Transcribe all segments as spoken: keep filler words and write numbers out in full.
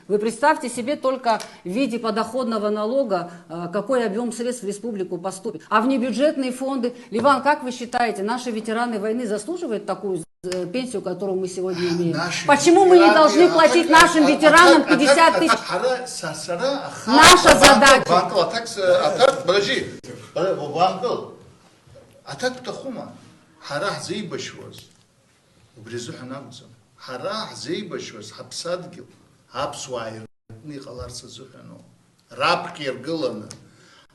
Вы представьте себе только в виде подоходного налога, э, какой объём средств в республику поступит. А внебюджетные фонды, Ливан, как вы считаете, наши ветераны войны заслуживают такую, э, пенсию, которую мы сегодня имеем? Наши Почему мы не ветераны, должны а платить так, нашим а, а ветеранам так, а так, пятьдесят тысяч? а так, ара, са-, сара, аха, Наша банкыл, задача. банкыл, а так, с-, а так, подожди, э, банкыл, а так бҭахума? Ҳара ҳзеибашьуаз. Убри азыҳәан акәӡам. Ҳара ҳзеибашьуаз ҳаԥсадгьыл, аԥсуаа иртны иҟаларц азыҳәаноуп. Раԥхьа иргыланы,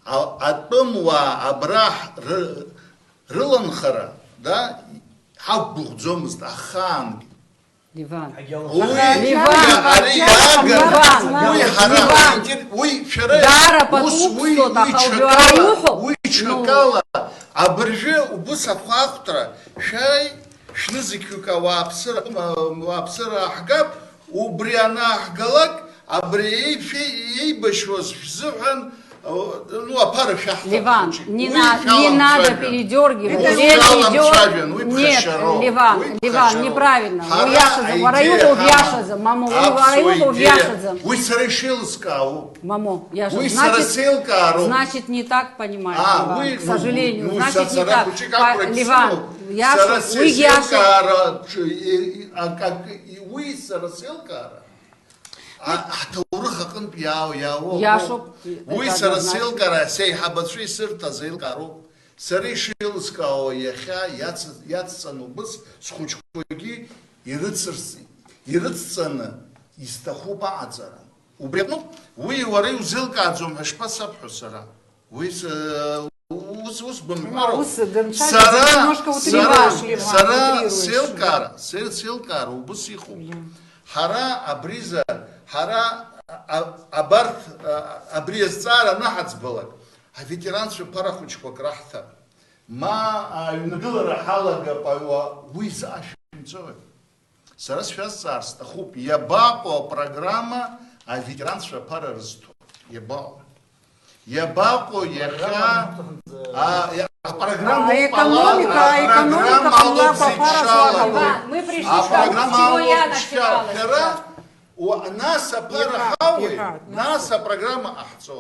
а-, атәымуаа абра ҳ-, ры-, рыланхара, да, ҳақәгәыӷӡомызт ахаангьы. Ливан. Уи, Ливан. ари иааган, Ливан. уи ҳара, Ливан. уи, уи шәара, Даара ус, пату уи, ԥсҭоит, уи аха ҽакала, уара иуҳәо? уи Ну. ҽакала, абыржәы убыс ахәаахәҭра, шәааи, Шәнызқьҩык ауааԥсыра, ауааԥсыра аҳгап, убри анааҳгалак, абри еи-, шәеи-, еибашьуаз шәзыҳәан, ну, аԥара шәаҳҭап, Ливан, хәыҷык. не Уи на-, не надо шәаламцәажәан. передёргивать. Уи Речь идёт, шәаламцәажәан, уи нет, ԥхашьароуп. Ливан, Уи Ливан, ԥхашьароуп. неправильно. Ҳара Уиашаӡам, уара аидеиа иуҳәо ҳамам. убиашаӡам, мамо, уи уара Аԥсуа иуҳәо идеиа. убиашаӡам. Уи сара ишеилыскаауоуп. Мамо, я же, Уи сара значит, сеилкаароуп. значит, не так понимаешь, А, Ливан, уи, к ну, сожалению, ну, значит, са-, не сара так. хәыҷык Па-, акәра Ливан, исымоуп. Иашоуп, Сара уигьы иашоуп. сеилкаара, ҽ-, и-, и-, акак-, и-, уи сара сеилкаара. А, ҳҭоурых аҟынтә иаау-, иаауа Иашоуп, Уи это сара однозначно. сеилкаара, сеиҳабацәа исырҭаз еилкаароуп. Сара ишеилыскаауа иахьа иац-, иацҵаны убыс схәыҷқәагьы ирыцырц-, ирыцҵаны исҭахуп аҟаҵара. Убри аҟнытә, уи уара иузеилкааӡом ҳәа шԥасабҳәо сара? Уи с-, ус, ус бымҳәароуп. Ус дымцәажәаӡом, Сара, немножко сара, утрируешь, Ливан, сара утрируешь. сеилкаара, се-, сеилкаара убыс иҟоуп. Мгм. Ҳара абриза, ҳара, а, а, абарҭ, а, абри азҵаара анаҳаӡбалак, аветеранцәа ԥара хәыҷқәак раҳҭап. Ма аҩнагылара ҳалагап, аҩуа, уи заашәымҵои? Сара сшәазҵаар сҭахуп, иабаҟоу апрограмма аветеранцәа аԥара рызҭо? Иабаҟоу? Иабаҟоу иахьа, а, иа-, апрограмма А, ауп экономика, ала-, а, экономика апрограмма ҟамлакәа ауп аԥара зегь шалаго. злаҟало. Мы пришли к тому, с чего я начинала Шәара, сейчас. уа-, нас аԥара Иҳәа, ҳауеи, иҳәа, нас нас. апрограмма ҟаҳҵо.